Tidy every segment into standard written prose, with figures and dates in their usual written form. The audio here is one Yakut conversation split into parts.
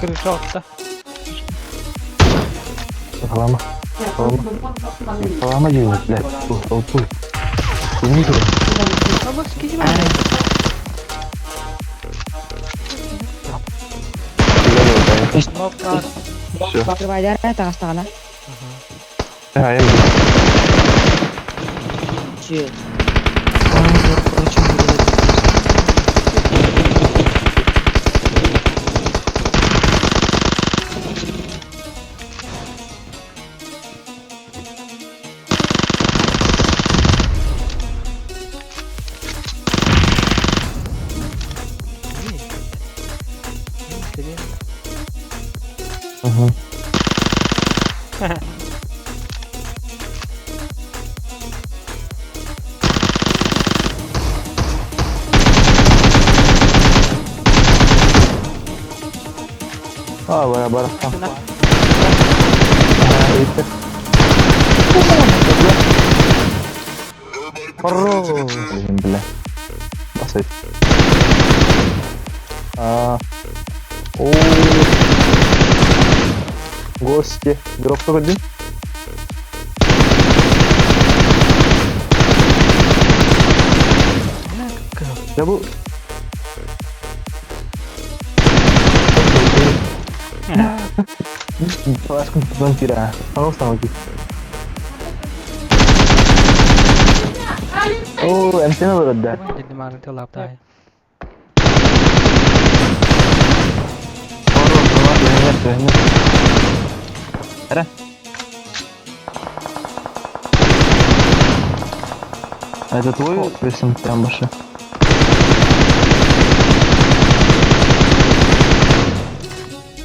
Крыша отта. Реклама. Реклама. Реклама диэн, блядь. Толпуй. Кини тур. Абас киһи бар. Смок Все. Открывай таҕыстаҕына. Хайа. Чү. Угу. А, бара бара. Хорош. Бля. Басай. А. О. Гости. Дроп один. Я был... Флешку вампира. Пожалуйста, помоги. О, МТ на да. Ара. А это твой рисунок прям больше?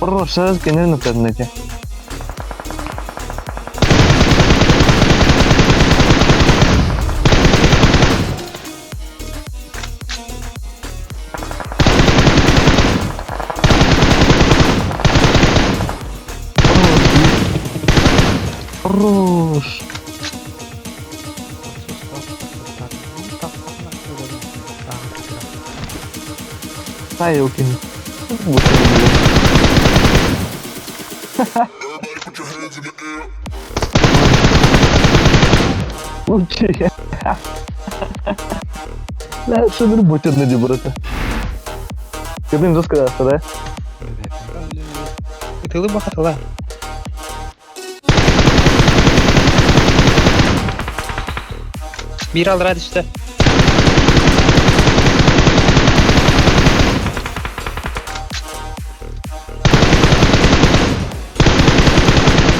Хорош, сразу на предмете. Хорош. Тайлкин. Вот это было. Лучше. Да, что работает на брата. Ты блин жестко да? Ытылы бахатыла. Bir al işte.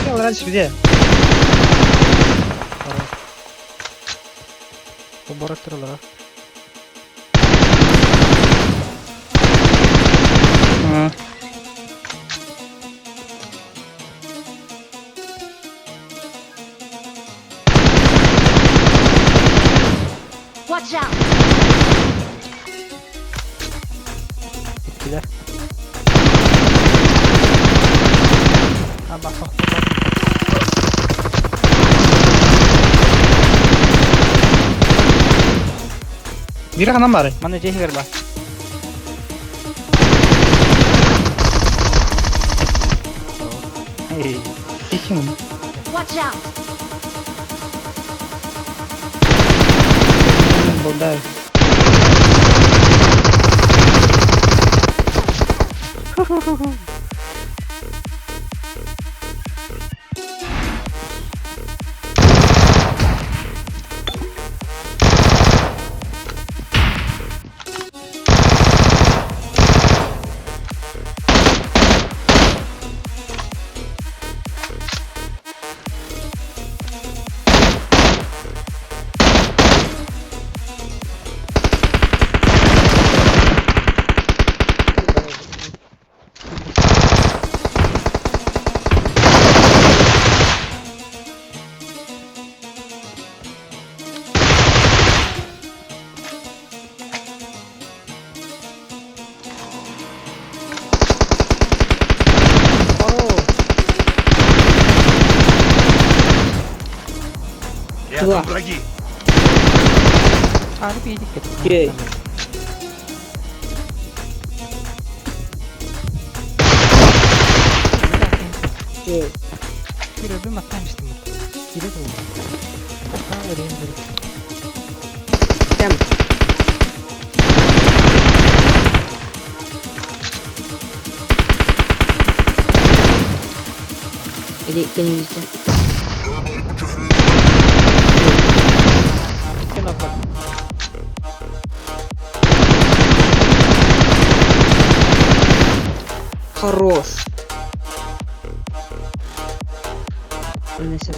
Bir al işte bize. Обороттырылар. Hı. Watch out! Bittiler. Ha bak bak bak. Bir anam var. Мана жехер бар. Эй, Kim? Watch out! Burada. Рядом враги. а, ну иди к Окей. Киирэрбин баттаан истим. Киирэ турбут. Тохтоон эрийэн көрүм. Кэм. Или кэннигиттэн. Икки нокка. Хорош. Вынесем.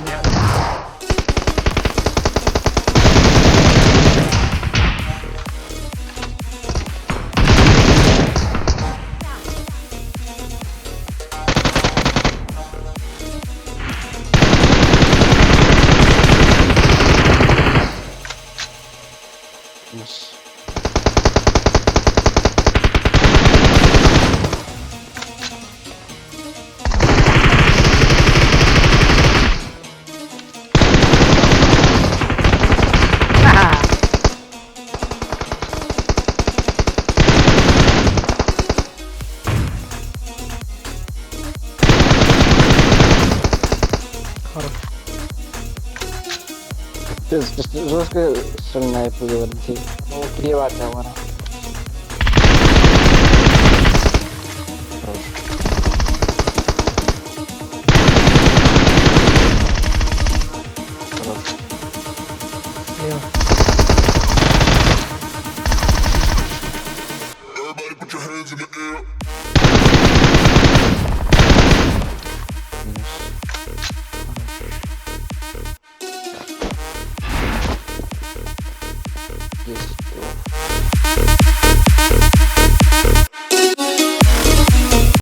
Хорош. Жестко шальная пуля. Ну, плевать,